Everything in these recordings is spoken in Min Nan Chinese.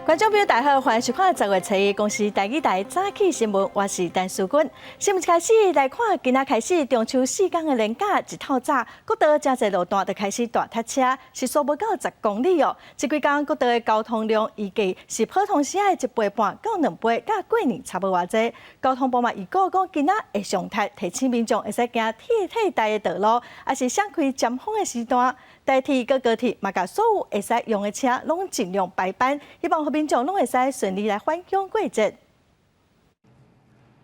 觀眾朋友大家好，歡迎收看10月初一公視台語台早起新聞，我是陳淑君。新聞開始來看，今仔開始中秋四工的連假，一透早，國道誠濟路段就開始大塞車，時速無夠10公里哦。這幾工國道的交通量預計是普通時的1倍半到2倍，佮過年差無偌濟。交通部嘛預告講，今仔會上塞，提醒民眾會使行替代的道路，抑是閃開尖峰的時段。台鐵佮高鐵嘛，共所有會使用的車攏盡量排班，希望予民眾攏會使順利來返鄉過節。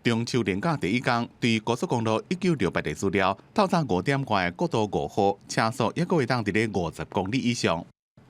中秋連假第一工，對高速公路1968的資料，透早5點外國道5號車速猶閣會當佇咧50公里以上，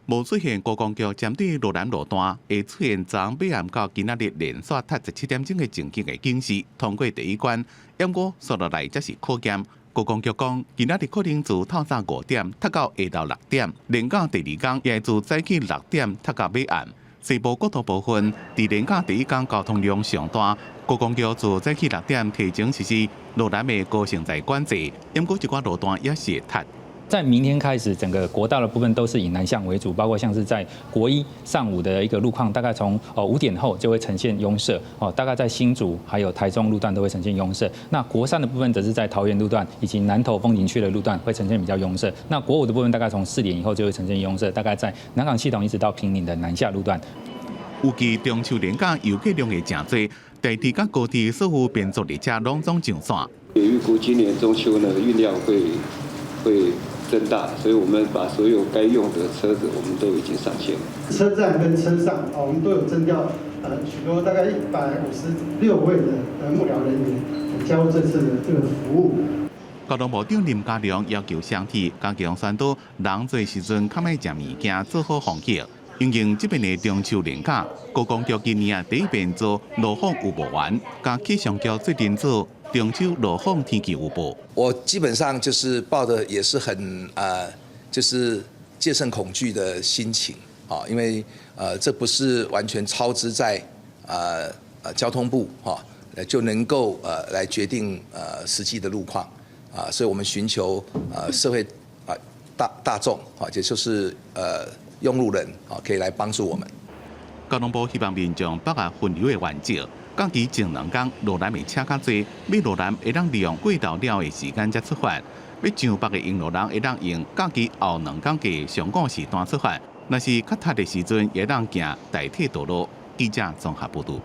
無出現高公局針對羅南路段會出現昨昏尾暗到今仔日連續塞17點鐘的情景的警示，通過第一關，毋過紲落來才是考驗。高公局講，今仔日可能自透早5點塞到下晝6點，連假第二工也會自早起6點塞到尾暗。西部國道部分，佇連假第一工交通量上大，高公局自早起6點提前實施羅南的高乘載管制，毋過這寡路段也是會塞。在明天開始，整個國道的部分都是以南向為主，包括像是在國一上午的一個路況，大概從5點後就會呈現擁塞哦，大概在新竹還有台中路段都會呈現擁塞。那國三的部分則是在桃園路段以及南投風景區的路段會呈現比較擁塞。那國五的部分大概從4點以後就會呈現擁塞，大概在南港系統一直到坪林的南下路段。預計中秋連假遊客量會誠濟，台鐵佮高鐵所有編組列車攏總上線。也預估今年中秋呢運量會增大，所以我們把所有該用的車子，我們都已經上線了。車站跟車上，我們都有徵調，許多大概156位的幕僚人員加入這次的這個服務。交通部長林佳龍要求雙鐵加強宣導，人濟時陣較莫食物件，做好防疫。因應這擺的中秋連假，高公局今年啊第一遍做路況預報員，佮氣象局做陣做中秋路況天氣預報。我基本上就是抱的也是很就是戒慎恐懼的心情啊，因為這不是完全操之在交通部哈，就能夠來決定實際的路況啊，所以我們尋求社會啊大眾啊，也就是用路人啊，可以來幫助我們。交通部希望民眾把握分流的原則，假期前兩工羅南的車較濟，欲羅南會當利用過晝了的時間才出發；欲上北的用路人會當用假期後兩工的上午時段出發。若是較塞的時陣，會當行代替道路。記者綜合報導。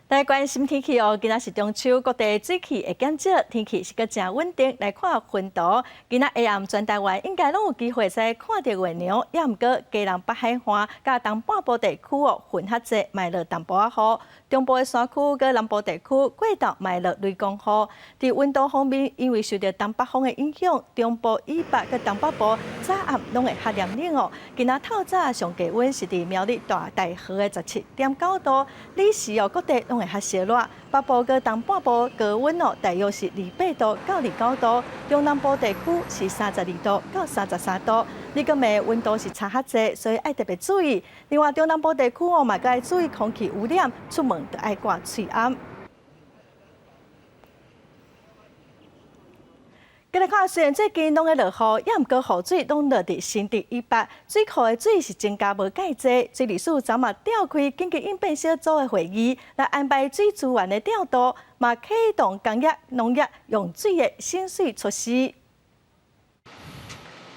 來關心天氣哦，今仔是中秋，各地水汽會減少，天氣是閣誠穩定。來看雲圖，今仔下暗全台灣應該攏有機會使看著月娘，也毋過基隆北海岸佮東半部地區哦，雲較濟，會落淡薄仔雨。中部的山區佮南部地區過晝會落雷公雨。佇溫度方面，因為受著東北風的影響，中部以北佮東北部早暗攏會較涼冷哦。今仔透早上低溫是佇苗栗大河的17.9度，彼時哦各地攏會較燒熱，北部佮東半部高溫哦，大約是28度到29度，中南部地區是32度到33度。你個暝溫度是差較濟，所以愛特別注意。另外，中南部地區哦，嘛閣愛注意空氣污染，出門著愛掛喙罨。閣來看，雖然最近攏咧落雨，也毋過雨水攏落佇新竹以北，水庫的水是增加無蓋濟。水利署昨嘛召開緊急應變小組的會議，來安排水資源的調度，嘛啟動工業、農業用水的省水措施。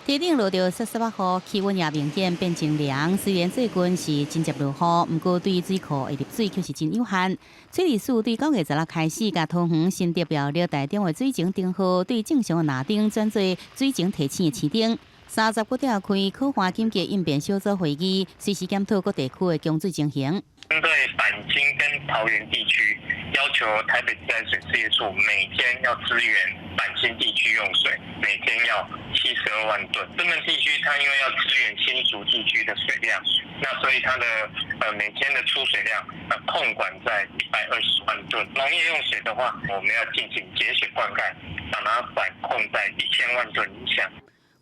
天頂落著濕濕仔雨，氣溫也明顯變真涼。雖然最近是真濟落雨，毋過對水庫的入水卻是真有限。水利署對9月16開始，共桃園、新竹、苗栗、台中的水情燈號，對正常的藍燈轉做水情提醒的青燈。30閣召開可華緊急應變小組會議，隨時檢討各地區的供水情形。針對板金跟桃園地區，要求台北自來水事業處每天要支援板金地區用水，每天要72萬噸。金門地區它因為要支援新竹地區的水量，那所以它的每天的出水量控管在120萬噸。農業用水的話，我們要進行節水灌溉，把它管控在1000萬噸以下。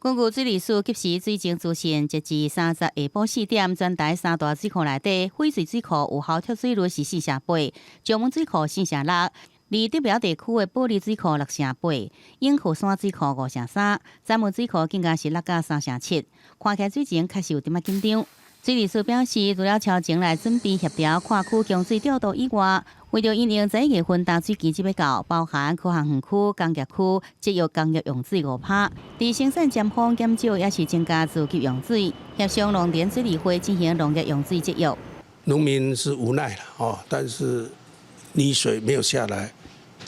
根據水利署即時水情資訊，截至30下晡4點，全台三大水庫內底，翡翠水庫有效蓄水率是4成8，石門水庫4成6，而竹苗地區的埔里水庫6成8，永和山水庫5成3，杉木水庫更加是落甲3成7。看起來水情確實有點仔緊張。水利署表示，除了超前來準備協調跨區供水調度以外，為著因應11月份大水期這欲到，包含科學園區、工業區節約工業用水5%，佇生產尖峰減少，抑是增加自給用水，協商農田水利會進行農業用水節約。農民是無奈了哦，但是你水沒有下來，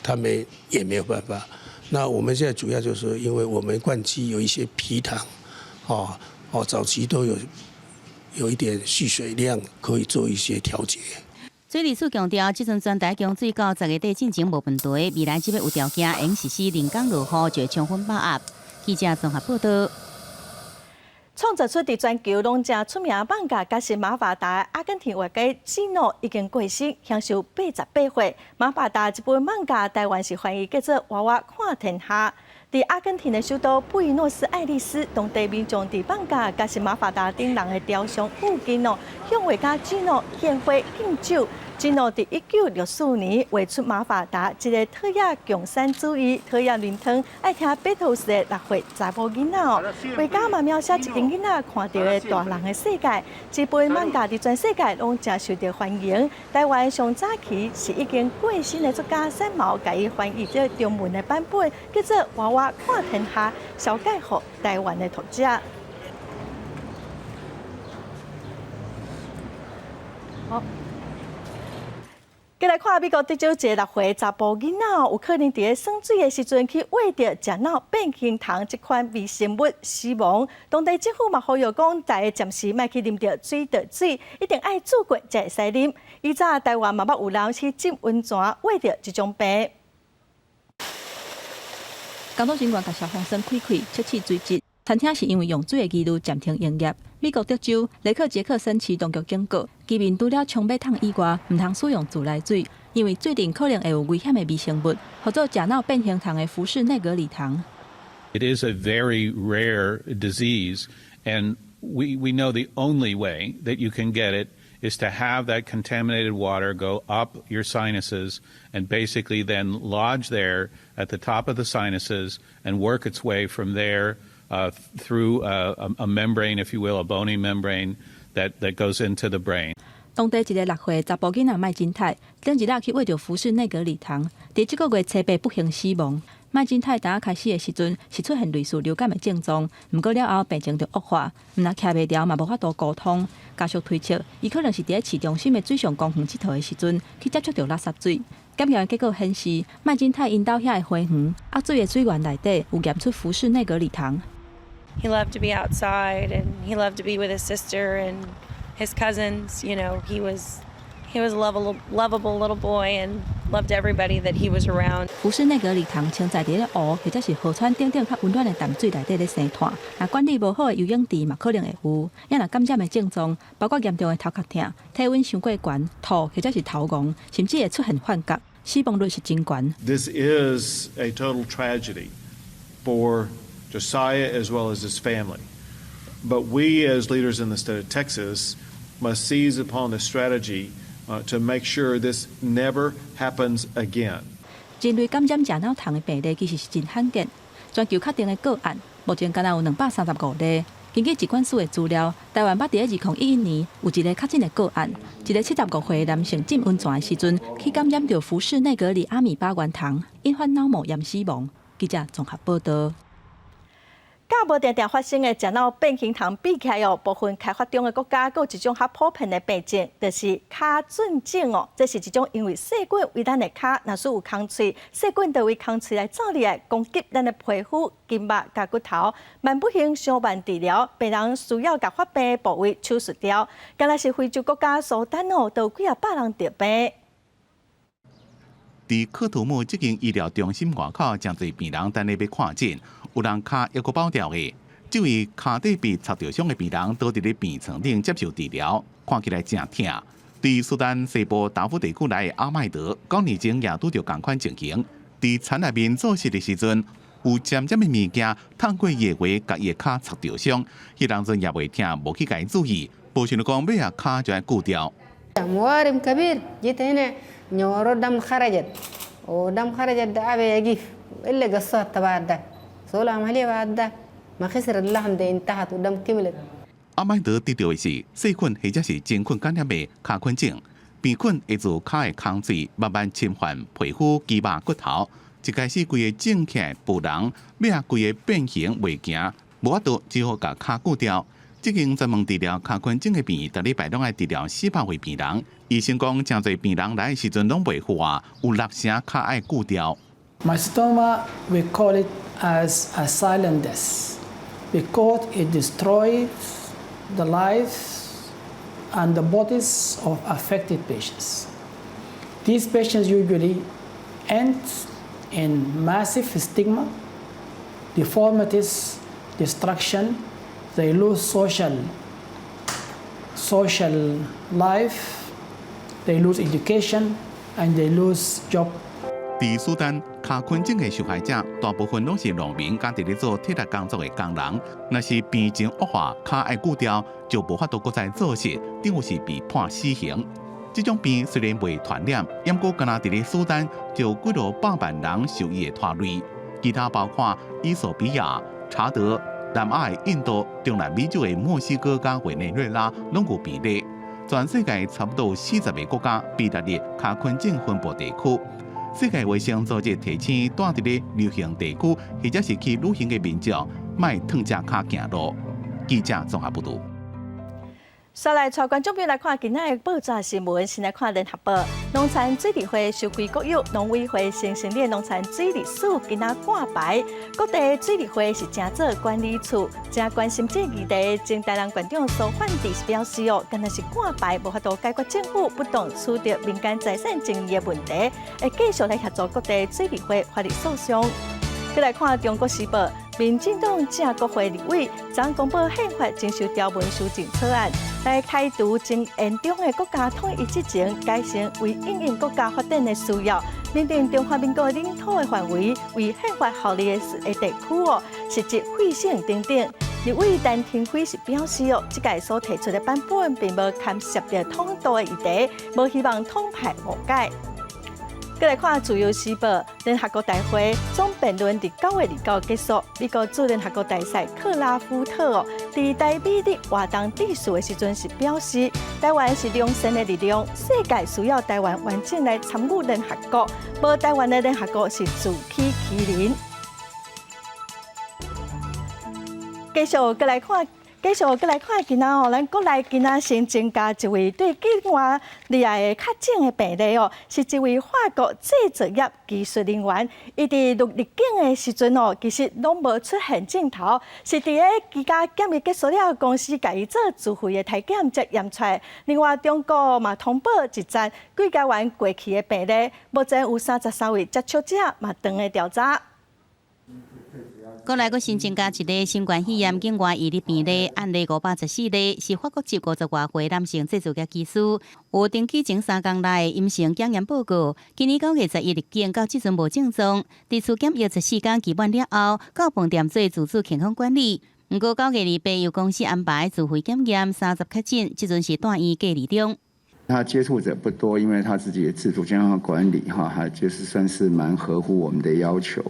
他們也沒有辦法。那我們現在主要就是因為我們灌機有一些埤塘，哦哦，早期都有一點蓄水量，可以做一些調節。水利署強調，這陣全台供水到10月底進前無問題，未來只欲有條件，會實施人工落雨就會充分把握。記者綜合報道。創作出佇全球攏誠出名漫畫，佮是馬法達阿根廷畫家基諾已經過身，享壽88歲。馬法達這本漫畫台灣是翻譯叫做《娃娃看天下》。佇阿根廷的首都布宜諾斯艾利斯，當地民眾佇漫畫佮是馬法達等人的雕像附近哦，向畫家基諾獻花敬酒。基諾佇1964年畫出馬法達，這个討厭共產主義、討厭啉湯、愛聽披頭士的6歲查某囡仔哦。畫家嘛描寫一群囡仔看著的大人的世界。這本漫畫佇全世界攏誠受著歡迎。台灣上早期是已經過身的作家三毛，共伊翻譯這中文的版本，叫做《娃娃看天下》，紹介予台灣的讀者。好。過來看美國德州一个6歲查埔囡仔，有可能佇咧耍水的時陣去餵著食腦變形蟲這款微生物死亡。當地政府嘛呼籲講，大家暫時莫去啉著水道水，一定愛煮過才會使啉。以早台灣嘛捌有人去浸溫泉穢著這種病。工作人員共消防栓開開測試水質，餐廳是因為用水的疑慮暫停營業。美國德州雷克傑克森市當局警告，居民除了沖馬桶以外，毋通使用自來水，因為水裡可能會有危險的微生物，號做食腦變形蟲的福氏內格里蟲。 It is a very rare disease, and we know the only way that you can get it is to have that contaminated water go up your sinuses and basically then lodge there at the top of the sinuses and work its way from there through a membrane, if you will, a bony membrane that goes into the brain. 當地一个6歲查埔囡仔麥金泰，頂一日去餵著福氏內格里蟲，佇這個月初八不幸死亡。麥金泰淡仔開始的時陣是出現類似流感的症狀，毋過了後病情就惡化，毋但徛袂牢，嘛無法度溝通。家屬推測，伊可能是佇咧市中心的水上公園𨑨迌的時陣，去接觸著垃圾水。檢驗結果顯示，麥金泰𪜶兜遐的花園，惡水的水源內底有驗出福氏內格里蟲。 He loved to be outside, and he loved to be with his sister and his cousins. He was a lovable, lovable little boy and loved everybody that he was around. 福氏內格里蟲常在佇咧湖或者是河川等等較溫暖的淡水內底咧生湠，若管理無好的游泳池嘛可能會有。抑若感染的症狀，包括嚴重的頭殼疼、體溫傷過懸、吐或者是頭暈，甚至會出現幻覺，死亡率是真懸。 This is a total tragedy for Josiah as well as his family. But we as leaders in the state of Texas must seize upon the strategy to make sure this never happens again. 人類感染食腦蟲的病例其實是真罕見，全球確定的個案目前敢若有235例。根據疾管署的資料，台灣捌佇咧2011年有一个確診的個案，一个75歲男性浸溫泉的時陣，去感染著福氏內格里阿米巴原蟲，引發腦膜炎死亡。記者綜合報道。佮無定定發生的食腦變形蟲比起來哦，部分開發中的國家，閣有一種較普遍的病症，就是跤準症哦。這是一種因為細菌對咱的跤，若是有空喙，細菌就對空喙來走入來攻擊咱的皮膚、筋肉佮骨頭。萬不幸傷慢治療，病人需要共發病的部位手術掉。敢若是非洲國家蘇丹哦，都有幾仔百人得病。佇喀土穆這間醫療中心外口，誠濟病人等咧欲看診，有人跤猶閣包著的。這位跤底被插著傷的病人，倒佇咧病床頂接受治療，看起來誠疼。佇蘇丹西部達夫地區來的阿麥德，9年前也拄著仝款情形。佇田內面做事的時陣，有尖尖的物件探過伊的鞋，共伊的跤插著傷。彼當陣也袂疼，無去共伊注意，無想著講尾仔跤就愛鋸掉。 ورم كبير جيت هنا نورو دم خرجت ودم خرجت ده أبي يقف إلا قصوها بعد ده سووا عملية بعد ده ما خسر اللحم ده انتهت ودم كملت. 阿麥德得著的是細菌或者是真菌感染的尻菌症，病菌會自跤的空喙慢慢侵犯皮膚、肌肉、骨頭，一開始規个腫起來浮膿，尾仔規个變形袂行，無法度只好共跤鋸掉。這間專門治療尻菌症的病院，逐禮拜攏愛治療400位病人。醫生講，誠濟病人來的時陣攏袂赴啊，有六成跤愛鋸掉。 Mycetoma, we call it as a silent death because it destroys the lives and the bodies of affected patients. These patients usually end in massive stigma, deformities, destruction. They lose social life, they lose education, and they lose job. 佇蘇丹，尻菌症的受害者大部分攏是農民，佮佇咧做體力工作的工人。若是病情惡化，跤愛鋸掉，就無法度閣再做事，等於是被判死刑。這種病雖然袂傳染，毋過干焦佇咧蘇丹就幾落百萬人受伊的拖累。其他包括衣索比亞、查德、南亞的印度、中南美洲的墨西哥佮委內瑞拉攏有病例。全世界差不多40個國家被列入尻菌症分布地區。世界衛生組織提醒，蹛佇咧流行地區或者是去旅行的民眾，莫褪隻跤行路。記者綜合報導。煞來帶觀眾朋友來看今仔的報紙新聞，先來看聯合報，農田水利會收歸國有，農委會新成立農田水利署今仔掛牌，各地水利會是成做管理處，誠關心這議題。前台南縣長蘇煥智是表示哦，干焦是掛牌，無法度解決政府不當取得民間財產爭議的問題，會繼續來協助各地水利會法律訴訟。閣來看《中國時報》，民進黨正國會立委昨公布憲法增修條文修正草案，來開除真嚴重的國家統一之前，改成為因應國家發展的需要，認定中華民國領土的範圍為憲法效力的地區哦，實質廢省等等。立委陳亭妃是表示哦，這屆所提出的版本並無牽涉著統獨的議題，無希望統派誤解。閣來看《自由時報》，聯合國大會總辯論佇9月29結束。美國駐聯合國大使克拉夫特哦，佇台美日活動致辭的時陣是表示，台灣是良善的力量，世界需要台灣完整來參與聯合國，無台灣的聯合國是自欺欺人。繼續閣來看。繼續閣來看今仔哦，咱國內今仔新增加一位對境外罹癌的確診的病例哦，是一位法國製造業技術人員。伊佇入境的時陣哦，其實攏無出現鏡頭，是佇咧居家檢疫結束了，公司共伊做自費的體檢才驗出來。另外，中國嘛通報一節幾家灣過去的病例，目前有33位接觸者嘛轉咧調查。國內閣新增加一例新冠肺炎境外移入病例，案例514例，是法國籍50外歲男性製造業技師，有登機前3工內陰性檢驗報告。今年9月11入境，到這陣無症狀，佇厝檢疫14工期滿了後，到飯店做自主健康管理。毋過9月28由公司安排自費檢驗，30確診，這陣是住院隔離中。他接觸者不多，因為他自己也自主健康管理，哈，還就是算是蠻合乎我們的要求，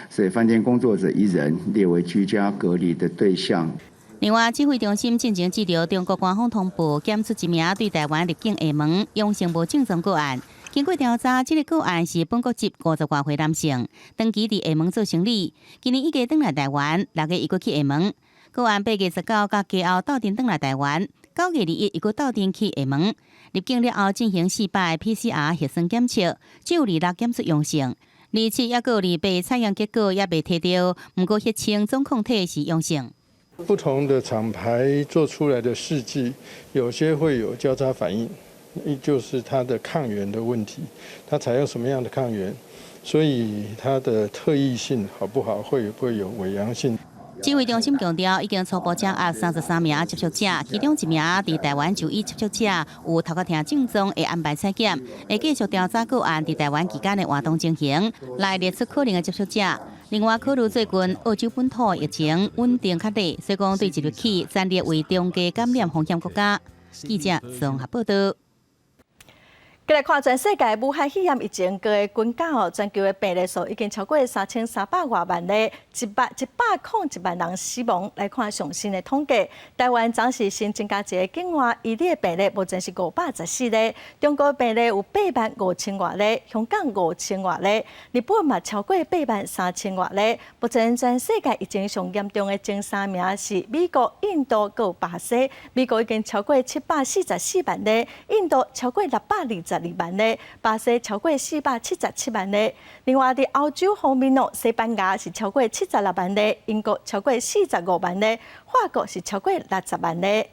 所以飯店工作者一人列為居家隔離的對象。另外，指揮中心進前接著中國官方通報，檢出一名對台灣入境廈門陽性無症狀個案。經過調查，這個個案是本國籍50外歲男性，長期佇廈門做生理，今年一月轉來台灣，6月又閣去廈門。個案8月19佮家後鬥陣轉來台灣，9月21又閣鬥陣去廈門。入境了後進行四擺 PCR 核酸檢測，只有26檢出陽性，27抑閣28採樣結果猶未提著，毋過血清總抗體是陽性。不同的廠牌做出來的試劑，有些會有交叉反應，就是它的抗原的問題，它採用什麼樣的抗原，所以它的特異性好不好，會不會有偽陽性？指揮中心強調，已經初步掌握33名接觸者，其中一名佇台灣就醫接觸者有頭殼疼症狀，會安排採檢，會繼續調查個案佇台灣期間的活動情形，來列出可能的接觸者。另外，考慮最近澳洲本土疫情穩定較低，所以講對一日起暫列為中低感染風險國家。記者綜合報道。來看全世界武漢肺炎疫情閣會增加哦，全球的病例數已經超過3300外萬例，101,101萬人死亡。來看上新的統計，台灣昨是新增加一个境外移入的病例，目前是514例。中國病例有8萬5千外例，香港5千外例，日本嘛超過8萬3千外例。目前全世界疫情上嚴重的前三名是美國、印度閣有巴西。美國已經超過744萬例，印度超過622萬例，巴西超過477萬例。另外，佇歐洲方面哦，西班牙是超過76萬例，英國超過45萬例，法國是超過60萬例。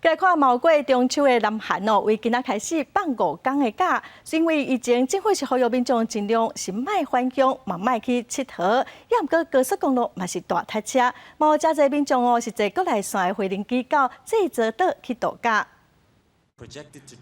來看嘛過中秋的南韓哦，為今仔開始放5工的假，是因為疫情政府是呼籲民眾盡量是莫返鄉，嘛莫去𨑨迌。抑毋過高速公路嘛是大塞車，嘛有誠濟民眾哦是坐國內線的飛行機到濟州島去度假。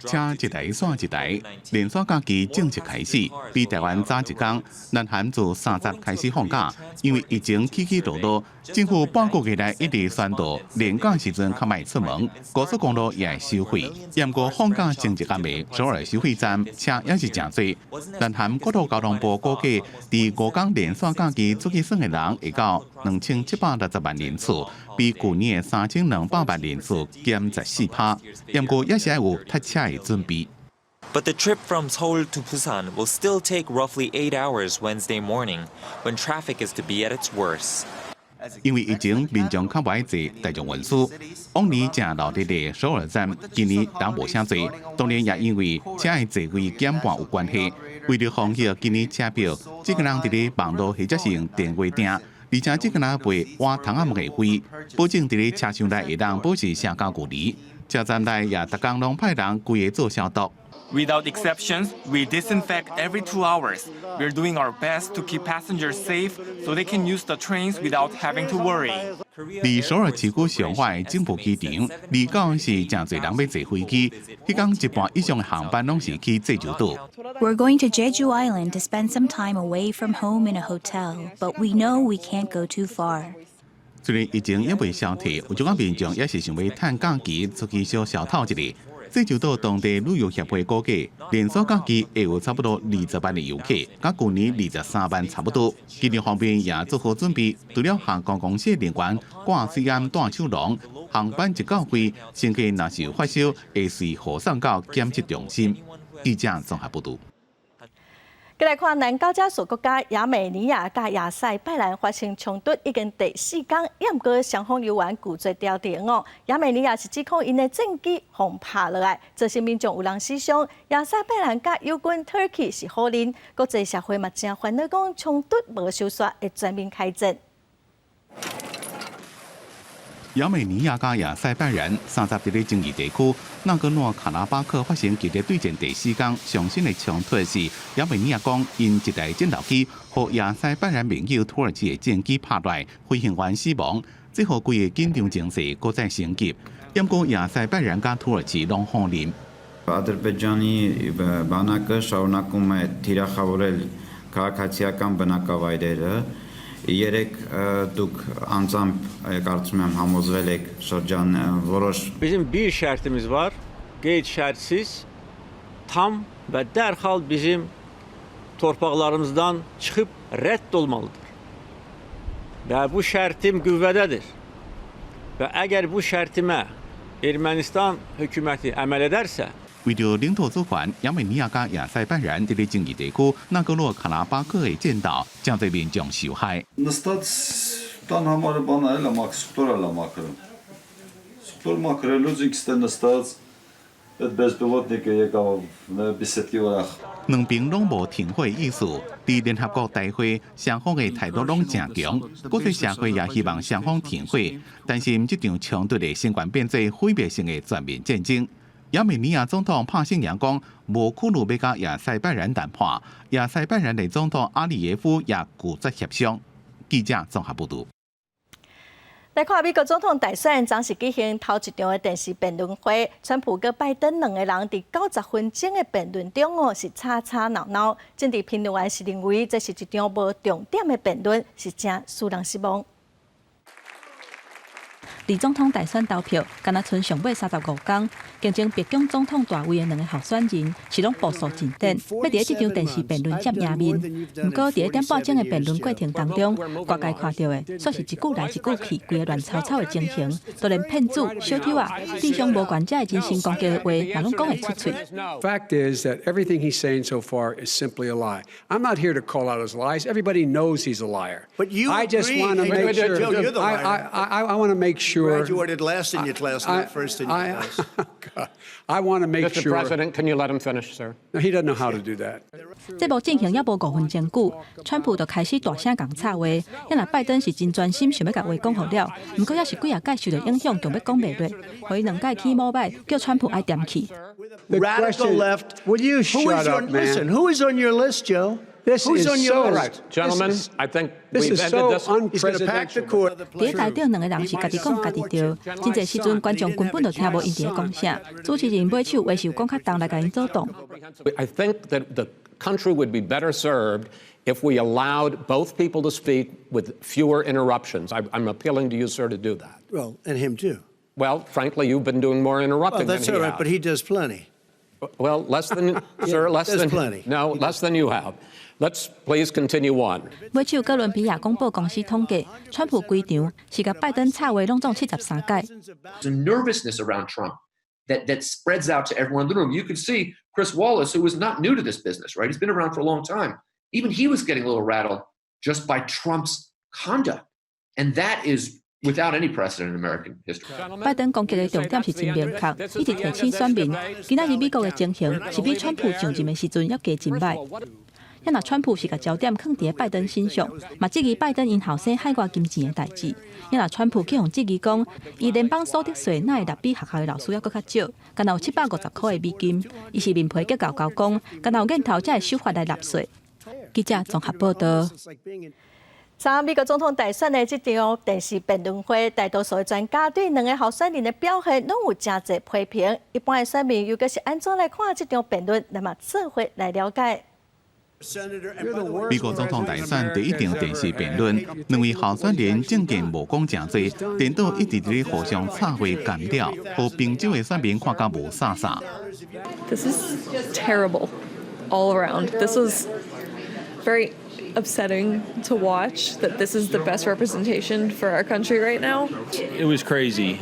車一台煞一台，連續假期正式開始，比台灣早一工。南韓自30開始放假，因為疫情起起落落，政府半個月來一直宣導連假時陣較莫出門，高速公路也會收費。毋過放假前一工的首爾收費站車也是誠濟。南韓國土交通部估計，佇5工連續假期出去耍的人會到2760萬人次，比舊年的3200萬人次減14%。毋過也是愛有塞車的準備。 But the trip from Seoul to Busan will still take roughly 8 hours Wednesday morning, when traffic is to be at its worst. 因為疫情，民眾較無愛坐大眾運輸。往年誠鬧熱的首爾站，今年人無啥濟。當然也因為車的座位減半有關係。為著防疫，今年車票只個人佇咧網路或者是用電話訂，而且這個人賣換窗仔物的費，保證佇咧車廂內會當保持社交距離。車站內也逐工攏派人規个做消毒。 Without exceptions, we disinfect every 2 hours. We're doing our best to keep passengers safe so they can use the trains without having to worry. 離首爾市區上遠的金浦機場，29是誠濟人欲坐飛機，彼工一半以上的航班攏是去濟州島。 We're going to Jeju Island to spend some time away from home in a hotel, but we know we can't go too far. 雖然疫情猶未消退，有一寡民眾也是想欲趁假期出去小消透一下。濟州島當地旅遊協會估計，連續假期會有差不多20萬的遊客，佮舊年23萬差不多。機場方面也做好準備，除了航空公司人員掛喙罨帶手籠，航班一到位，乘客若是有發燒，會隨予送到檢測中心。記者綜合報導。閣來看南高加索國家亞美尼亞佮亞塞拜然發生衝突，已經第四工，毋過雙方猶原拒絕調停哦。亞美尼亞是指控𪜶的戰機予拍落來，造成民眾有人死傷。亞塞拜然佮友軍土耳其是否認，國際社會嘛誠煩惱，講衝突無收煞會全面開戰。亞美尼亞佮亞塞拜然30佇咧爭議地區納戈諾卡拉巴克發生激烈對戰第四工，上新的衝突是亞美尼亞講𪜶一台戰鬥機予亞塞拜然盟友土耳其的戰機拍落來，飛行員死亡，這予規个緊張情勢閣再升級。毋過亞塞拜然佮土耳其攏否認。 Ադրբեջանի բանակը շարունակում է թիրախավորել քաղաքացիական բնակավայրերը։ Երեկ դուք անձամբ կարծում եմ համոզվել եք շրջան որոշ Bizim bir şərtimiz var. Qeyd şərtsiz tam və dərhal bizim torpaqlarımızdan çıxıb rədd olmalıdır. Və bu şərtim qüvvədədir. Və əgər bu şərtimə Ermənistan hökuməti əməl edərsə, 為著領土主權，亞美尼亞佮亞塞拜然佇咧爭議地區納戈諾卡拉巴克的戰鬥，誠濟民眾受害。 Նստած տան համարը բան էլ ա սխտոր էլ ա մաքրում։ Սխտոր մաքրելուց ինքս թե նստած այդ բեսպիլոտնիկը եկավ բիսեդկի վրա 兩邊攏無停火意思，佇聯合國大會雙方的態度攏誠強，國際社會也希望雙方停火，擔心這場衝突會升懸變做毀滅性的全面戰爭。亞美尼亞總統帕辛揚講，無可能欲佮亞塞拜然談判。亞塞拜然的總統阿里耶夫也拒絕協商。記者綜合報導。來看美國總統大選，昨是舉行頭一場的電視辯論會，川普佮拜登兩個人佇90分鐘的辯論中哦，是吵吵鬧鬧。政治評論員是認為這是一場無重點的辯論，是誠使人失望。離總統大選投票，敢若賰上尾35工，競爭白宮總統大位的兩个候選人是攏部署進展，欲佇咧這場電視辯論佔贏面。毋過佇咧點半鐘的辯論過程當中，外界看著的，煞是一句來一句去，規个亂糟糟的情形，都連騙子、小偷仔、智商無懸者的人身攻擊的話，嘛攏講會出喙。 Fact is that everything he's saying so far is simply a lie. I'm not here to call out his lies. Everybody knows he's a liar. But you I just agree, want to and make Joe, sure. you're the liar. I want to make sure. Graduated last in your class, not first in your class. God, I want to make Mr. sure. President, can you let him finish, sir? No, he doesn't know how to do that. 節目進行猶無5分鐘久，川普就開始大聲共插話。猶若拜登是真專心想欲共話講予了，毋過猶是幾若擺受著影響，強欲講袂落，予伊兩擺起毛擺，叫川普愛恬氣。 The Radical question- left. Will you Who shut is up, on, man? Listen, who is on your list, Joe? This Who's is on your so list? right. Gentlemen, This is- I think This we've is ended so this. He's going to pack the unpresidential. court. 佇咧台頂兩个人是家己講家己對，真濟時陣觀眾根本就聽無𪜶佇咧講啥。主持人尾手話是有講較重來共𪜶阻擋。 I think that the country would be better served if we allowed both people to speak with fewer interruptions. I'm appealing to you, sir, to do that. Well, and him too. Well, frankly, you've been doing more Well, interrupting that's than he all right, has. but he does plenty. Well, less than, sir, less does than, plenty. No, less than you have. Let's please continue on. 尾手哥倫比亞廣播公司統計，川普規場是共拜登插話攏總73擺。 There's a nervousness around Trump that spreads out to everyone in the room. You could see Chris Wallace, who was not new to this business, right? He's been around for a long time. Even he was getting a little rattled just by Trump's conduct. And that is without any precedent in American history. 拜登攻擊的重點是真明確，一直提醒選民，今仔日美國的情形是比川普上任的時陣猶加真䆀。猶若川普是共焦點囥佇拜登身上，嘛質疑拜登𪜶後生海外金錢的代誌。猶若川普去予質疑講，伊聯邦所得稅哪會納比學校的老師猶閣較少，敢若有750塊的美金。伊是面皮結厚厚講，敢若有癮頭才會守法來納稅。記者綜合報道。昨美國總統大選的這場電視辯論會，大多數的專家對兩个候選人的表現攏有誠濟批評。一般的選民又閣是按怎來看這場辯論？咱嘛做伙來了解。美國總統大選第一場電視辯論，兩位候選人政見無講誠濟，顛倒一直佇咧互相插話干擾，予賓州的選民看甲霧煞煞。 This is terrible all around. This was very upsetting to watch, that this is the best representation for our country right now. It was crazy.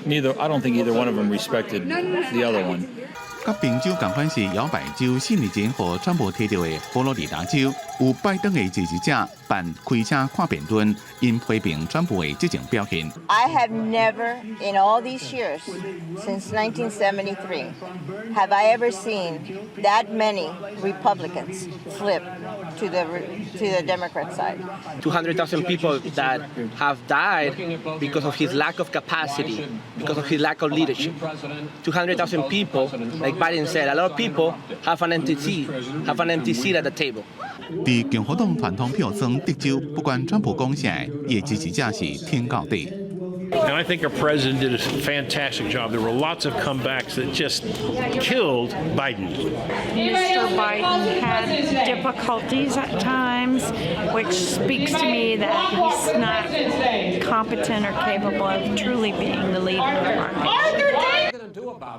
Neither I don't think either one of them respected the other one. 佮賓州仝款是搖擺州四年前予川普提著的佛羅里達州，有拜登的支持者扮開車看辯論，𪜶批評川普的執政表現。 I have never, in all these years, since 1973, have I ever seen that many Republicans flip to the Democrat side. 200,000 people that have died because of his lack of capacity, because of his lack of leadership. 200,000 people, like Biden said, a lot of people have an empty seat, have an empty seat at the table. 佇共和黨傳統票倉德州，不管川普講啥，伊的支持者是挺到底。 And I think our president did a fantastic job. There were lots of comebacks that just killed Biden. Mr. Biden had difficulties at times, which speaks to me that he's not competent or capable of truly being the leader of our nation.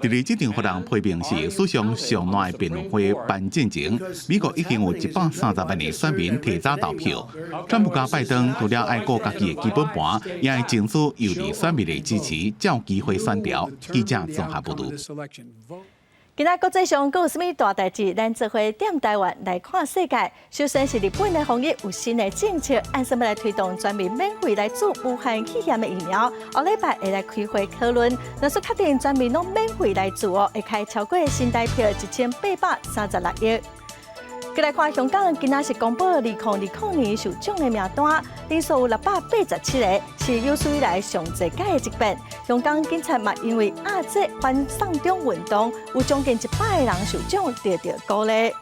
佇咧這場予人批評是史上上爛的辯論會頒進前，美國已經有130萬的選民提早投票。川普佮拜登除了愛顧家己的基本盤，也愛爭取有利選民的支持，才有機會選牢。記者綜合報導。今仔國際上閣有啥物大代誌？咱做伙踮台灣來看世界。首先是日本的防疫有新的政策，按啥物來推動全民免費來注武漢肺炎的疫苗？後禮拜會來開會討論。若說確定全民攏免費來注哦，會開超過新台幣1836億。閣來看香港，今仔是公布2020年受獎的名單，人數有687個，是有史以來上濟屆的一遍。香港警察嘛，因為壓制反送中運動，有將近100個人受獎得著鼓勵。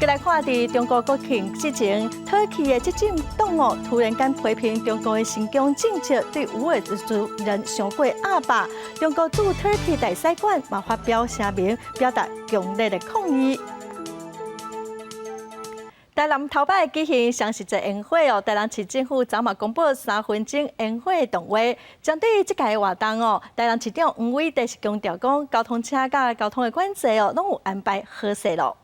閣來看佇中國國慶之前，土耳其的執政黨哦，突然間批評中國的新疆政策對維吾爾族人傷過壓霸。中國駐土耳其大使館嘛發表聲明，表達強烈的抗議。台南頭擺舉行雙十節煙火哦，台南市政府昨嘛公布3分鐘煙火動畫。針對這屆活動哦，台南市長黃偉哲是強調講，交通車佮交通的管制哦，攏有安排好勢咯。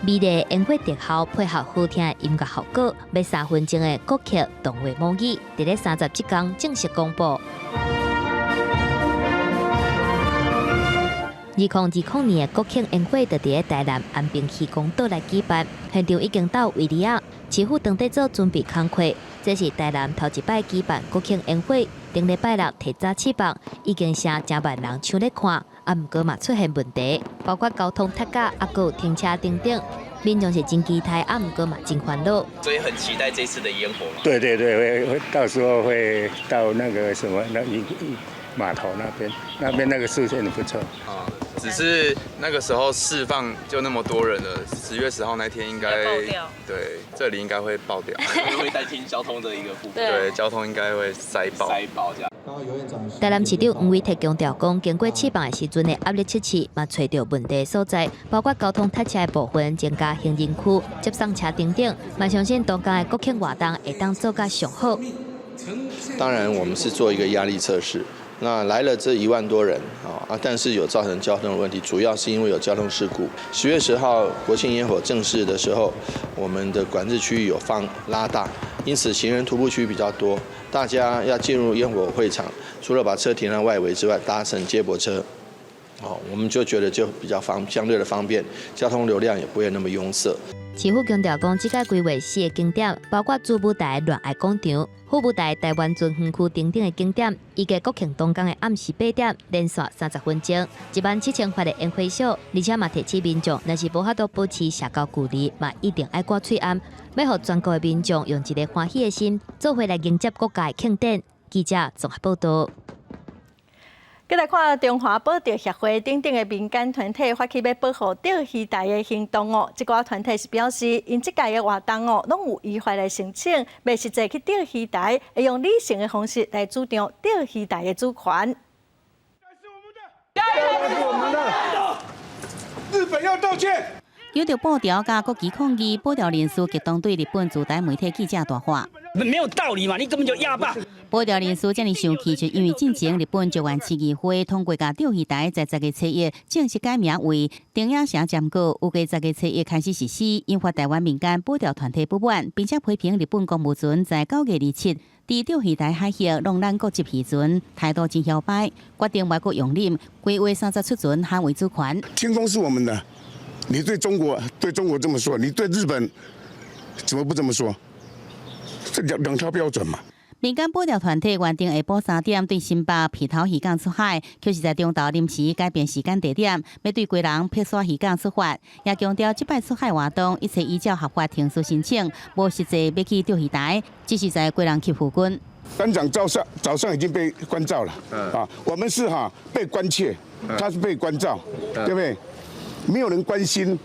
美麗煙火特效配合好聽的音樂效果，欲3分鐘的國慶動畫模擬，佇咧30這工正式公布。2020年的國慶煙火就佇咧台南安平漁港島來舉辦，現場已經到圍籬仔，市府當地做準備工課。這是台南頭一擺舉辦國慶煙火，頂禮拜六提早試放，已經成成萬人搶咧看，啊，毋過嘛出現問題，包括交通塞車，啊，閣有停車等等，民眾是真期待，啊，毋過嘛真煩惱。所以很期待這次的煙火。對對對，會到時候會到那個什麼那一碼頭那邊，那邊那個視線不錯。啊，只是那個時候釋放就那麼多人了，10月10號那天應該對，這裡應該會爆掉。會擔心交通的一個部分。對，交通應該會塞爆。塞爆這樣。台南市長黃偉哲強調講，經過試放的時陣的壓力測試，嘛揣著問題所在，包括交通塞車的部分、增加行人區、接送車等等，嘛相信當工的國慶活動會當做甲上好。當然，我們是做一個壓力測試。那來了這1萬多人啊，但是有造成交通的問題，主要是因為有交通事故。10月10號國慶煙火正式的時候，我們的管制區域有放拉大，因此行人徒步區比較多，大家要進入煙火會場，除了把車停在外圍之外，搭乘接駁車，哦，我們就覺得就比較相對的方便，交通流量也不會那麼擁塞。市府強調講，這屆規劃四个景點，包括主舞台戀愛廣場、副舞台台灣船園區等等的景點，預計國慶當工的暗時8點，連續30分鐘，1.7萬發的煙火秀，而且嘛提醒民眾，若是無法度保持社交距離，嘛一定愛掛喙罨，欲予全國的民眾用一個歡喜的心，做伙來迎接國家的慶典。記者綜合報道。閣來看中華保釣協會等等的民間團體發起欲保護釣魚台的行動哦。這寡團體是表示，𪜶這屆的活動哦，攏有依法來申請，袂實際去釣魚台，會用理性的方式來主張釣魚台的主權。我們的，日本要道歉。有著布條佮國旗抗議，保釣人士激動對日本駐台媒體記者大喊：沒有道理嘛！你根本就壓霸！保釣人士遮爾生氣，就因為進前日本石垣市議會通過共釣魚台在10月7日正式改名為長野城占島，預計10月7日開始實施，引發台灣民間保釣團體不滿，並且批評日本公務船在9月27佇釣魚台海域弄咱國籍漁船，態度真囂擺，決定外國容忍，規劃30出船捍衛主權。天空是我們的。你對中國對中國這麼說，你對日本怎麼不這麼說？這兩條標準嘛。民間保釣團體原定下晡3點對新北埤頭漁港出海，卻是在中晝臨時改變時間地點，欲對基隆碧山漁港出發。也強調這擺出海活動一切依照合法程序申請，無實際欲去釣魚台，只是在基隆區附近。班長早上已經被關照了，啊，我們是哈被關切，他是被關照，對不對？沒有人關心，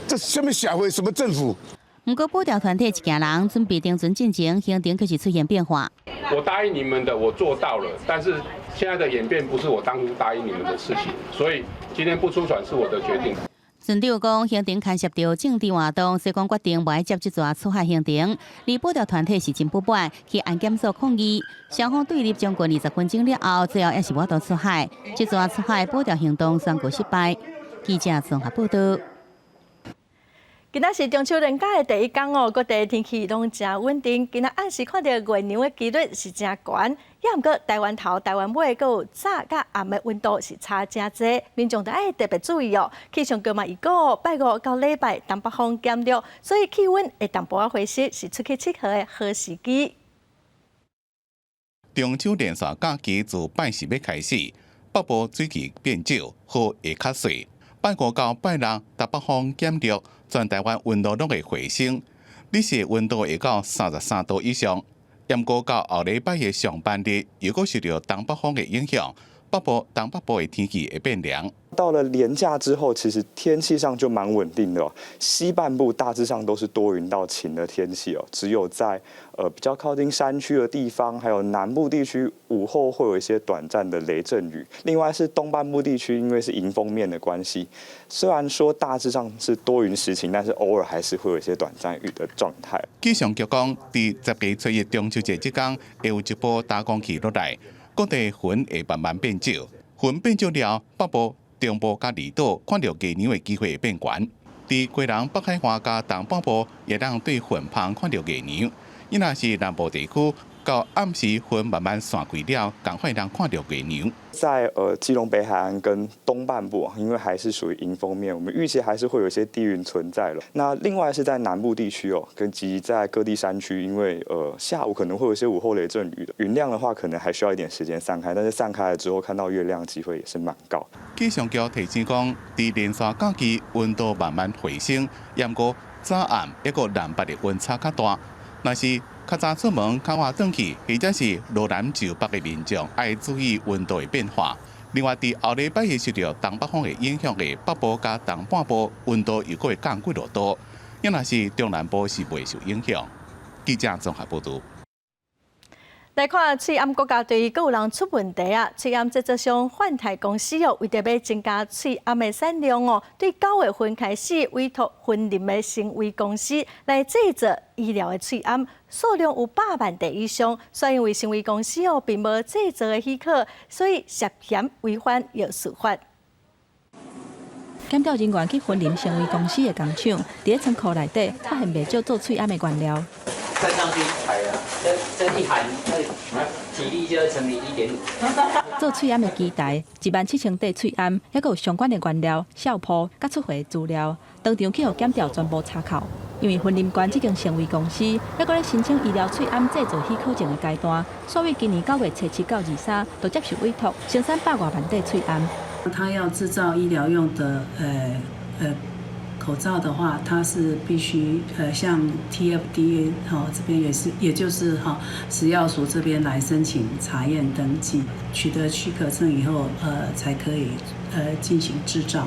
這什麼社會，什麼政府？毋過保釣團體一行人準備登船進前，行程卻是出現變化。我答應你們的，我做到了，但是現在的演變不是我當初答應你們的事情，所以今天不出船是我的決定。船長講，行程牽涉著政治活動，所以講決定無愛接這逝出海行程。而保釣團體是真不滿，去安檢所抗議，雙方對立將近20分鐘了後，最後猶是無法度出海。這逝出海保釣行動宣告失敗。記者綜合報道。今仔是中秋連假的第一工哦，各地天氣攏誠穩定。今仔暗時看著月亮的幾率是誠懸，猶毋過台灣頭、台灣尾，閣有早佮暗的溫度是差誠濟，民眾著愛特別注意哦。氣象局嘛預告，拜五到禮拜東北風減弱，所以氣溫會淡薄仔回升，是出去𨑨迌的好時機。中秋連續假期自拜四欲開始，北部水汽變少，雨會較細。拜五到拜六，東北風減弱，全台灣溫度攏會回升，日時溫度會到33度以上。毋過到後禮拜的上半日，又閣受著東北風的影響，北部、東北部的天氣會變涼。到了連假之後，其實天氣上就蠻穩定的。西半部大致上都是多雲到晴的天氣哦，只有在比較靠近山區的地方，還有南部地區午後會有一些短暫的雷陣雨。另外是東半部地區，因為是迎風面的關係，雖然說大致上是多雲時晴，但是偶爾還是會有一些短暫雨的狀態。氣象局講，佇10月初一中秋節這工，會有一波大空氣落來，各地雲會慢慢變少，雲變少了，北部、中部佮離島看著月娘的機會會變懸。佇基隆北海岸佮東半部，會當對雲縫看著月娘。伊若是南部地區，到暗時雲慢慢散開了，仝款會當看著月娘。在基隆北海岸跟東半部，因為還是屬於迎風面，我們預期還是會有一些低雲存在了。那另外是在南部地區哦，跟及在各地山區，因為下午可能會有一些午後雷陣雨的雲量的話，可能還需要一點時間散開。但是散開了之後，看到月亮機會也是蠻高。氣象局提醒講，佇連續假期溫度慢慢回升，毋過早暗抑閣南北的溫差較大，若是較早出門較晚轉去，或者是落南就北的民眾，愛注意溫度的變化。另外，佇後禮拜一受著東北風的影響的北部佮東半部溫度又閣會降幾落度，抑若是中南部是袂受影響。記者綜合報導。來看喙罨國家隊，閣有人出問題啊！喙罨製作商泛泰公司哦，為著欲增加喙罨的產量哦，對9月份開始委託雲林的成威公司來製作醫療的喙罨，數量有100萬塊以上。煞因為成威公司哦，並無製作的許可，所以涉嫌違反藥事法。檢調人員去雲林成威公司的工廠，佇咧倉庫內底發現袂少做喙罨的原料。站上去踩啊，這一含，體力就要乘以1.5。做喙罨的機台，17000塊喙罨，抑閣有相關的原料、酵母、佮出貨資料，當場去予檢調全部查扣。因為雲林縣這間成威公司，抑閣咧申請醫療喙罨製造許可證的階段，所以今年9月初7到23，就接受委託生產100外萬塊喙罨。他要製造醫療用的口罩的話，它是必須向 TFDA 哈這邊也是，也就是哈食藥署這邊來申請查驗登記，取得許可證以後，才可以進行製造。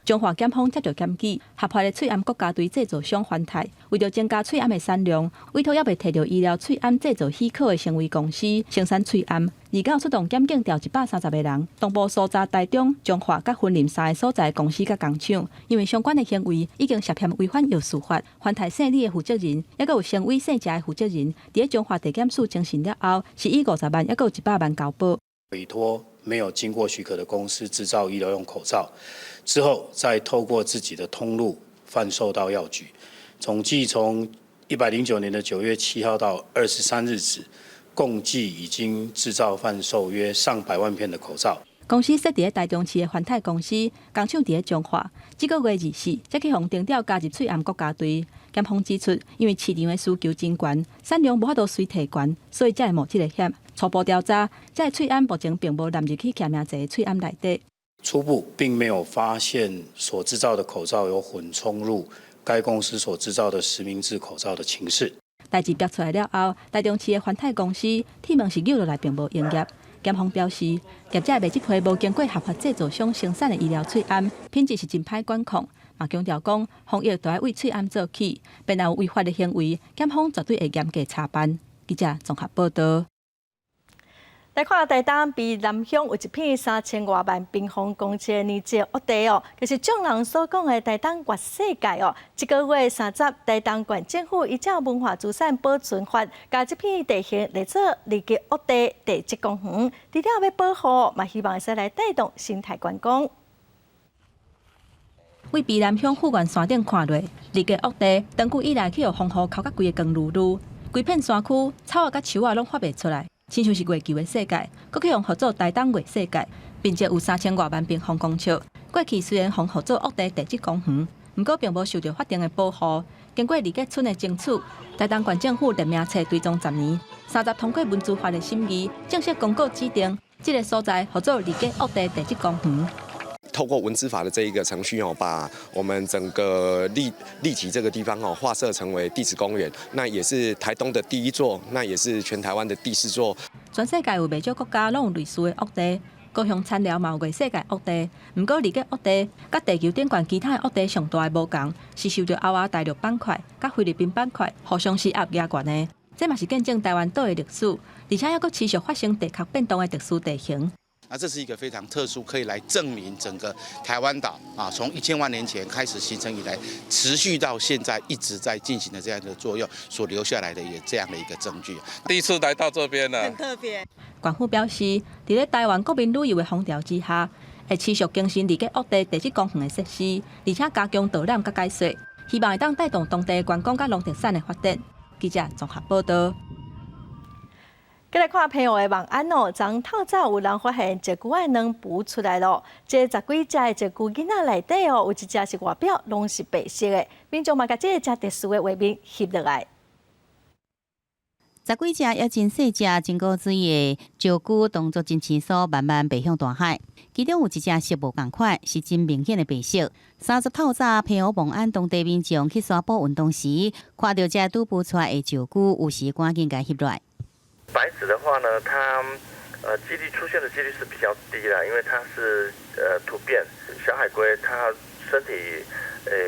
彰化檢方接著檢舉合法的喙罨國家隊製造商環泰，為著增加喙罨的產量，委託猶未提著醫療喙罨製造許可的成威公司生產喙罨。29出動檢警調130個人，同步搜查台中、彰化佮雲林三个所在公司佮工廠，因為相關的行為已經涉嫌違反藥事法。環泰姓李的負責人，抑閣有成威姓謝的負責人，佇咧彰化地檢署偵訊了後，是以50萬抑閣有100萬交保。委託沒有經過許可的公司製造醫療用口罩，之後再透過自己的通路販售到藥局，總計從109年的9月7號到23日止，共計已經製造販售約上百萬片的口罩。公司設佇咧台中市的環泰公司，工廠佇咧彰化。這個月24，才去予偵調加入喙罨國家隊。檢方指出，因為市場的需求真懸，產量無法度隨提懸，所以才會冒這個險。初步調查，這个喙罨目前並無納入去簽名冊喙罨內底。初步並沒有發現所製造的口罩有混充入該公司所製造的實名制口罩的情勢。代誌爆出來了後，台中市的環泰公司鐵門是扭落來，並無營業。檢方表示，業者賣這批無經過合法製造商生產的醫療喙罨，品質是真歹管控。嘛強調講，防疫都愛為喙罨做起，若有違法的行為，檢方絕對會嚴格查辦。記者綜合報道。來看台東卑南鄉有一片3000外萬平方公尺的泥質沃地哦，就是眾人所講的台東月世界哦。這个月30，台東縣政府依照文化資產保存法，共這片地形列做二級沃地地質公園，除了欲保護，嘛希望會使來帶動生態觀光。對卑南鄉富源山頂看落，二級沃地長久以來去予風雨澆甲規个光漉漉，規片山區草仔佮樹仔攏發袂出來。親像是月球的世界，閣去予號做台東月世界，面積有3000外萬平方公尺。過去雖然予號做沃地地質公園，毋過並無受著法定的保護。經過二結村的爭取，台東縣政府列名冊追蹤10年，30通過文資法的審議，正式公告指定這个所在號做二結沃地地質公園。透過文資法的這一個程序哦，把我們整個立體這個地方哦，劃設成為地質公園，那也是台東的第一座，那也是全台灣的第四座。全世界有袂少國家攏有類似的沃地，高雄田寮嘛有月世界沃地，毋過里格沃地佮地球頂懸其他的沃地上大的無仝，是受著歐亞大陸板塊佮菲律賓板塊互相施壓壓懸的。這嘛是見證臺灣島的歷史，而且猶閣持續發生地殼變動的特殊地形。那這是一個非常特殊，可以來證明整個臺灣島啊，從1000萬年前開始形成以來，持續到現在一直在進行的這樣的作用，所留下來的也這樣的一個證據。第一次來到這邊呢，很特別。縣府表示，佇咧臺灣國民旅遊的風潮之下，會持續更新里格沃地地質公園的設施，而且加強導覽佮解說，希望會當帶動當地觀光佮農特產的發展。記者綜合報道。閣來看澎湖的望安哦，昨透早有人發現石龜的卵孵出來囉。這十幾隻的石龜囡仔內底哦，有一隻是外表攏是白色的，民眾嘛共這个誠特殊的畫面翕落來。十幾隻猶真細隻、真古錐的石龜，動作真輕鬆，慢慢爬向大海。其中有一隻色無仝款，是真明顯的白色。30透早，澎湖望安當地民眾去沙埔運動時，看著這拄孵出來的石龜，有時趕緊共翕落來。白子的話呢，它幾率出現的幾率是比較低啦，因為它是突變小海龜，它身體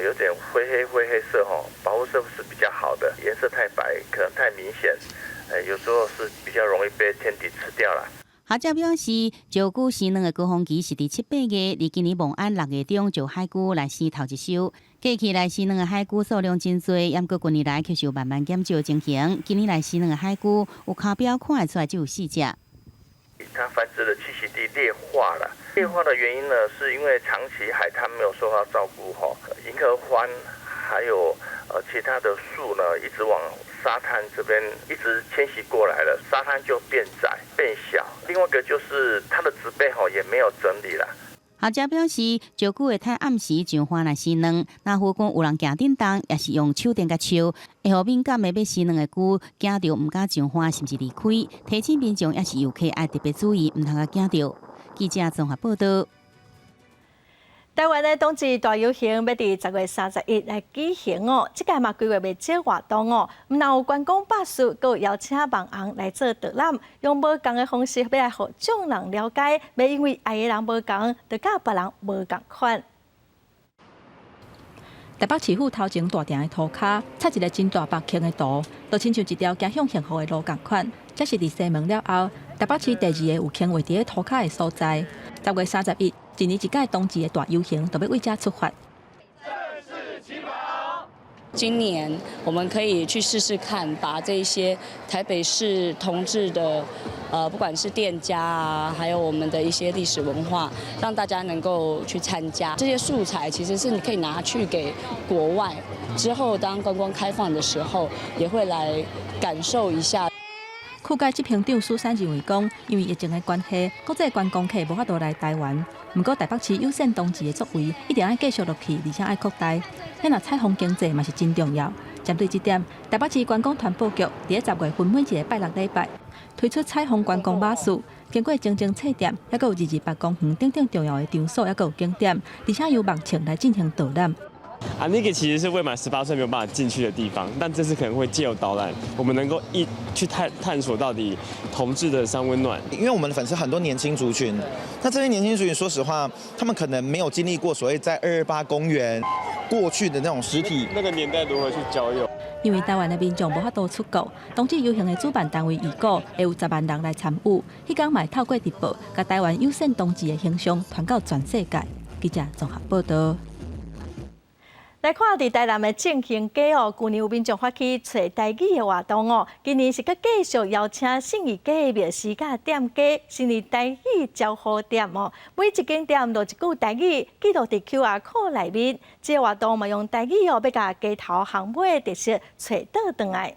有點灰黑灰黑色吼，保護色是比較好的，顏色太白可能太明顯，有時候是比較容易被天敵吃掉啦。學者表示，石龜生卵的高峰期是佇七八月，而今年望安6月中石海龜來生頭一收。過去來生卵的海龜數量真濟，毋過近年來卻是有慢慢減少情形。今年來生卵的海龜有跤標看會出來只有四隻。它繁殖的棲息地劣化了，劣化的原因呢，是因為長期海灘沒有受到照顧，吼，銀合歡還有其他的樹呢，一直往沙灘這邊一直遷徙過來了，沙灘就變窄變小。另外一個就是它的植被吼也沒有整理啦。學者表示，石龜會趁暗時上岸來生卵，若附近有人行振動，抑是用手電共敲，會予敏感的欲生卵的龜驚著毋敢上岸，甚至離開。提醒民眾抑是遊客愛特別注意，毋通共驚著。記者綜合報道。臺灣的冬至大遊行欲佇10月31來舉行哦，這屆嘛規劃袂少活動哦，毋但有觀光巴士，閣有邀請網紅來做導覽，用無仝的方式欲來予眾人了解，袂因為愛的人無仝，就佮別人無仝款。台北市府頭前大埕的塗跤，插一个真大目刻的圖，就親像一條行向幸福的路仝款。這是佇西門了後，台北市第二个有刻畫佇咧塗跤的所在。10月31，一年一屆冬至的大遊行，就欲為這出發。今年我們可以去試試看，把這些台北市同志的，不管是店家啊，還有我們的一些歷史文化，讓大家能夠去參加。這些素材其實是你可以拿去給國外，之後當觀光開放的時候，也會來感受一下。區改執行長蘇珊認為講，因為疫情的關係，國際觀光客無法度來臺灣。毋過台北市友善同志的作為，一定愛繼續落去，而且愛擴大。咱若彩虹經濟嘛是真重要。針對這點，台北市觀光傳播局佇咧10月份每一个拜六禮拜推出彩虹觀光巴士，經過整整冊店，猶閣有228公園等等重要的場所，猶閣有景點，而且由目測來進行導覽。啊，那個其實是未滿18歲沒有辦法進去的地方，但這次可能會藉由導覽，我們能夠一去探索到底同志的三溫暖。因為我們的粉絲很多年輕族群，那這些年輕族群，說實話，他們可能沒有經歷過所謂在228公園過去的那種實體。那個年代如何去交友？因為臺灣的民眾無法度出國，同志遊行的主辦單位預估會有10萬人來參與。彼工嘛會透過直播，共臺灣友善同志的形象傳到全世界。記者綜合報道。來看佇台南的正興街哦，舊年有民眾發起揣台語的活動哦，今年是閣繼續邀請信義街的繆斯佮店家成立台語招呼店哦，每一間店落一句台語，記錄佇 QR code 內面。這個活動嘛用台語哦，欲共街頭巷尾的特色揣倒轉來。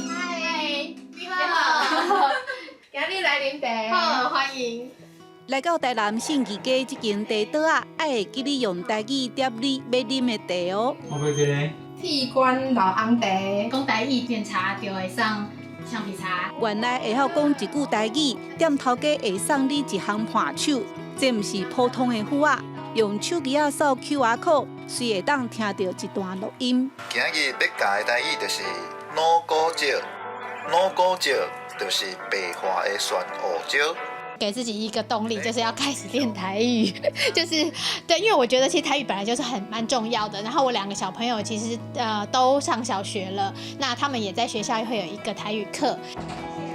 嗨，你好，今日來啉茶，好，歡迎。來到台南信義街這間茶桌仔，愛會記你用台語點你欲啉的茶哦。我欲這个。鐵觀老紅茶，講台語點茶就會送橡皮擦。原來會曉講一句台語，店頭家會送你一項伴手，這毋是普通的符仔，用手機仔掃 QR code，隨會當聽著一段錄音。今日欲教的台語就是老古石，老古石就是白花的酸胡椒。給自己一個動力，就是要開始練台語，就是對，因為我覺得其實台語本來就是很蠻重要的。然後我兩個小朋友其實都上小學了，那他們也在學校會有一個台語課。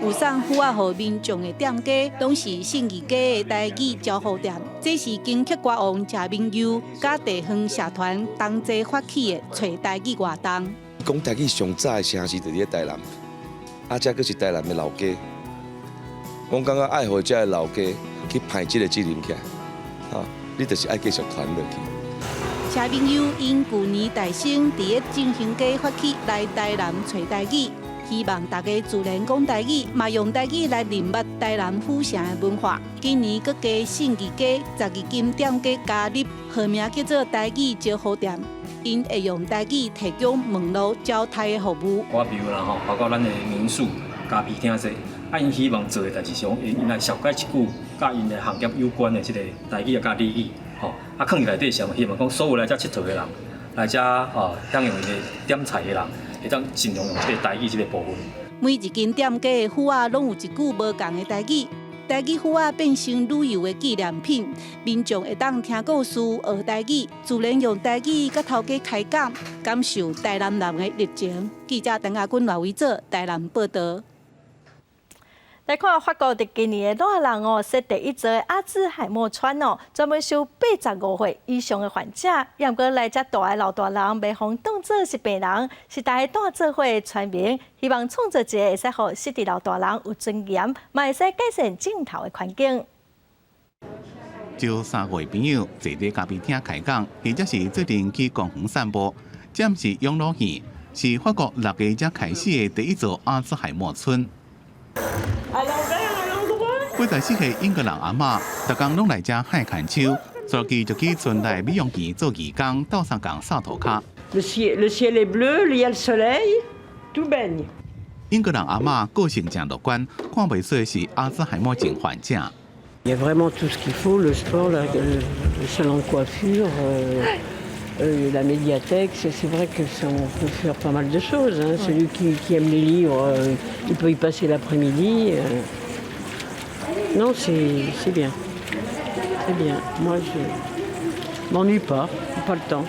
有送福仔予民眾的店家，攏是信義街的台語招呼店。這是金曲歌王謝明佑佮地方社團同齊發起的揣台語活動。講台語上早的城市就佇咧台南，啊，這閣是台南的老街。我感覺愛予這个老街去排這个責任起來，啊，你就是愛繼續傳落去。謝明佑𪜶舊年大升佇咧正興街發起來台南揣台語，希望大家自然講台語，嘛用台語來認捌台南府城的文化。今年閣加信義街12間店家加入，號名叫做台語招呼店，𪜶會用台語提供問路招待的服務。我比如啦吼，包括咱的民宿、咖啡廳這。啊，𪜶希望做的代誌是講，𪜶來紹介一句佮𪜶的行業有關的這个台語啊，佮俚語，吼，啊，囥佇內底是希望講所有來遮𨑨迌的人，來遮哦享用𪜶的點菜的人，會當盡量用這个台語這个部分。每一間店家的符仔攏有一句無仝的台語，台語符仔變成旅遊的紀念品，民眾會當聽故事、學台語，自然用台語佮頭家開講，感受台南人的熱情。記者陳亞君、賴維哲台南報導。來看法國佇今年的熱人哦，設第一座阿茲海默村哦，專門收85歲以上的患者。毋過來遮蹛的老大人袂予當做是病人，是大家蹛做伙的村民，希望創造一个會使予失智老大人有尊嚴，嘛會使改善鏡頭的環境。招三位朋友坐佇咖啡廳開講，或者是做陣去公園散步。這毋是養老院，是法國6月才開始的第一座阿茲海默村。84歲英格蘭阿嬤，逐工攏來遮曬牽手，早期就去村內美容院做義工，鬥相共掃塗跤。 Le ciel est bleu, il y a le soleil, tout baigne。英格蘭阿嬤個性誠樂觀，看袂出是阿茲海默症患者。 Il y a vraiment tout ce qu'il faut, le sport, le salon de coiffure, la médiathèque. C'est vrai que ça, on peut faire pas mal de choses, hein. Celui qui aime les livres, il peut y passer l'après-midi. Non, c'est bien. C'est bien. Moi, je m'ennuie pas, pas le temps.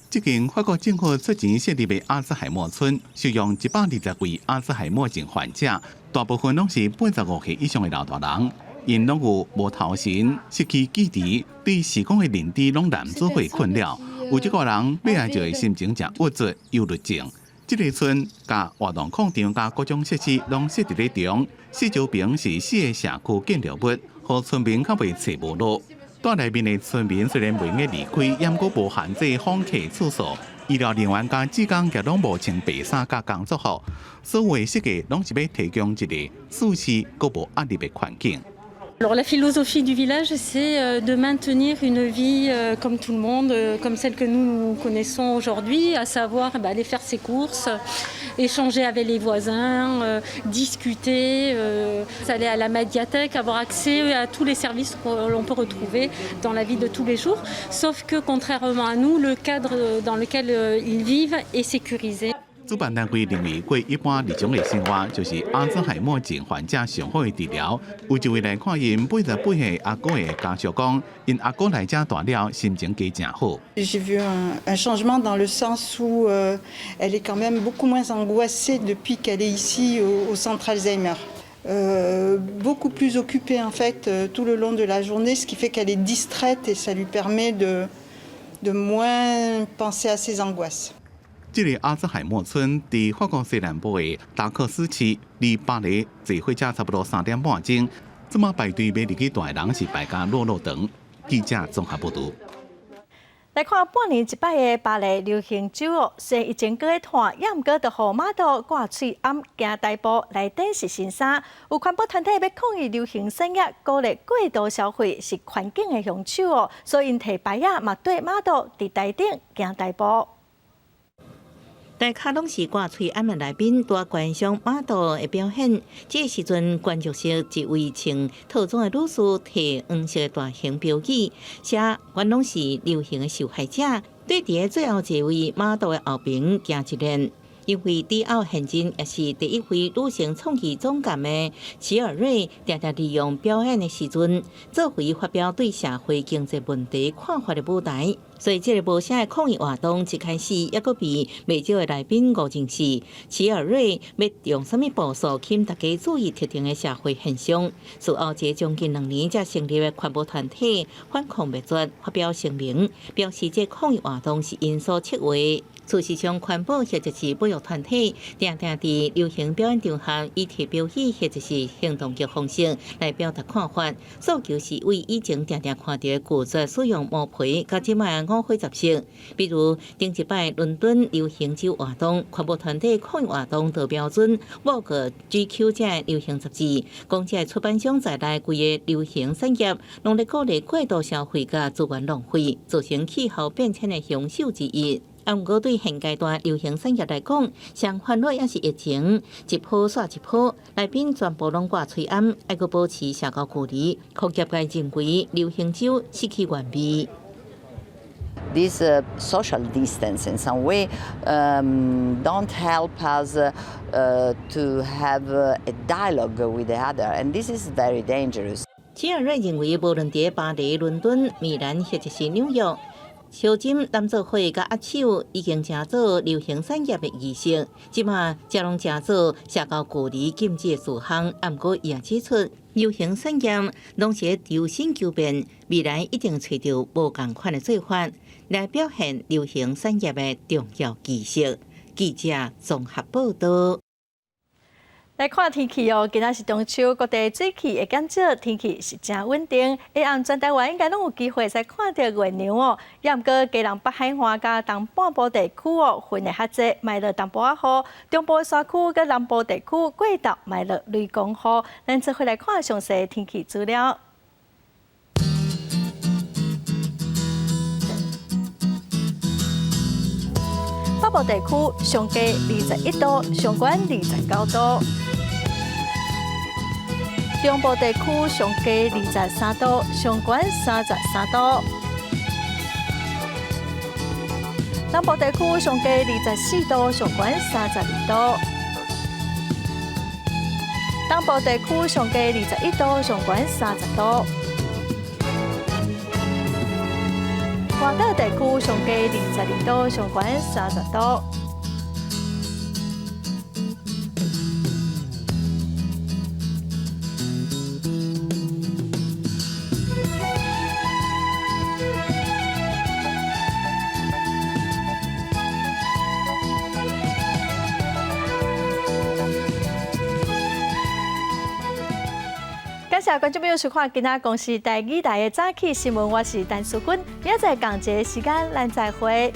這間法國政府出錢設立的阿茲海默村，收容120位阿茲海默症患者，大部分攏是85歲以上的老大人，𪜶攏有無頭神、失去記憶，對時空的認知攏難做會困擾。有這個人欲來就會心情誠鬱卒、憂鬱症。這个村佮活動廣場佮各種設施攏設佇咧中，四周邊是四个社區建築物，予村民較袂揣無路。蹛內面的村民雖然袂用離開，毋過無限制訪客次數，醫療人員佮志工也攏無穿白衫佮工作服，所有的設計攏是欲提供一个舒適閣無壓力的環境。 Alors la philosophie du village, c'est de maintenir une vie comme tout le monde, comme celle que nous connaissons aujourd'hui, à savoir bah, aller faire ses courses, échanger avec les voisins, discuter, aller à la médiathèque, avoir accès à tous les services que l'on peut retrouver dans la vie de tous les jours. Sauf que contrairement à nous, le cadre dans lequel ils vivent est sécurisé. 主辦單位認為，過一般日常的生活就是阿茲海默症患者上好的治療。有一位來看𪜶88歲阿哥的家屬講，𪜶阿哥來遮蹛了，心情加誠好。 J'ai vu un changement dans le sens où elle est quand même beaucoup moins angoissée depuis qu'elle est ici au centre Alzheimer. Beaucoup plus occupée en fait tout le long de la journée, ce qui fait qu'elle est distraite et ça lui permet de moins penser à ses angoisses. 這个阿茲海默村佇法國西南部的達克斯市，離巴黎坐火車差不多3點半鐘。這馬排隊欲入去蹛的人是排甲落落長。記者綜合報導。來看半年一擺的巴黎流行週哦，雖然疫情閣咧湠，也毋過就予媽祖掛喙罨行大步，來展示新衫。有環保團體欲抗議流行產業，鼓勵過度消費是環境的兇手哦，所以𪜶提牌仔嘛綴媽祖佇台頂行大步。大家攏是掛喙罨的來賓，拄觀賞瑪度的表演。這個時陣，觀眾席一位穿套裝的女士提黃色的大型標語，寫“阮攏是流行的受害者”。對佇个最後一位瑪度的後爿行一練。因為迪奧現任也是第一位女性創意總監的齊爾瑞，定定利用表演的時陣，作為發表對社會經濟問題看法的舞台。所以，這個無聲的抗議活動一開始，猶閣被袂少的來賓誤認是齊爾瑞欲用啥物步數吸引大家注意特定的社會現象。事後，這將近2年才成立的環保團體反抗滅絕發表聲明，表示這抗議活動是𪜶所策劃。事實上，環保或者是保育團體，定定佇流行表演場合以貼標語或者是行動的方式來表達看法，訴求是為以前定定看著拒絕使用毛皮，佮這擺五花雜色。比如頂一擺倫敦流行週活動，環保團體抗議活動就標準，報告 GQ 這个流行雜誌，講這个出版商在內規个流行產業，攏咧鼓勵過度消費佮資源浪費，造成氣候變遷的兇手之一。啊，毋過對現階段流行產業來講，上煩惱也是疫情一波煞一波，來賓全部攏掛喙罨，愛閣保持社交距離，予業界認為流行週失去原味。 This social distance in some way don't help us to have a dialogue with the other, and this is very dangerous. 齊爾瑞認為，無論佇巴黎、倫敦、米蘭或者是紐約，相針攬做伙佮握手已經成做流行產業的儀式，這馬才攏成做社交距離禁止的事項。啊，毋過伊也指出，流行產業攏是求新求變，未來一定揣著無仝款的做法來表現流行產業的重要儀式。記者綜合報導。來看天氣哦，今仔是中秋，各地水汽會減少，天氣是誠穩定。下暗全台灣應該攏有機會會使看著月亮哦。也毋過，基隆北海岸佮東半部地區哦，雲會較濟，莫落淡薄仔雨。中部山區佮南部地區過晝莫落雷公雨。咱做伙來看詳細天氣資料。北部地區上低21度，上懸29度。中部地區上低23度，上懸33度。南部地區上低24度，上懸32度。東部地區上低21度，上懸30度。外島地區上低22度，上懸30度。感謝觀眾朋友收看今仔公視台語台的早起新聞，我是陳淑君，明仔載仝一个時間，咱再會。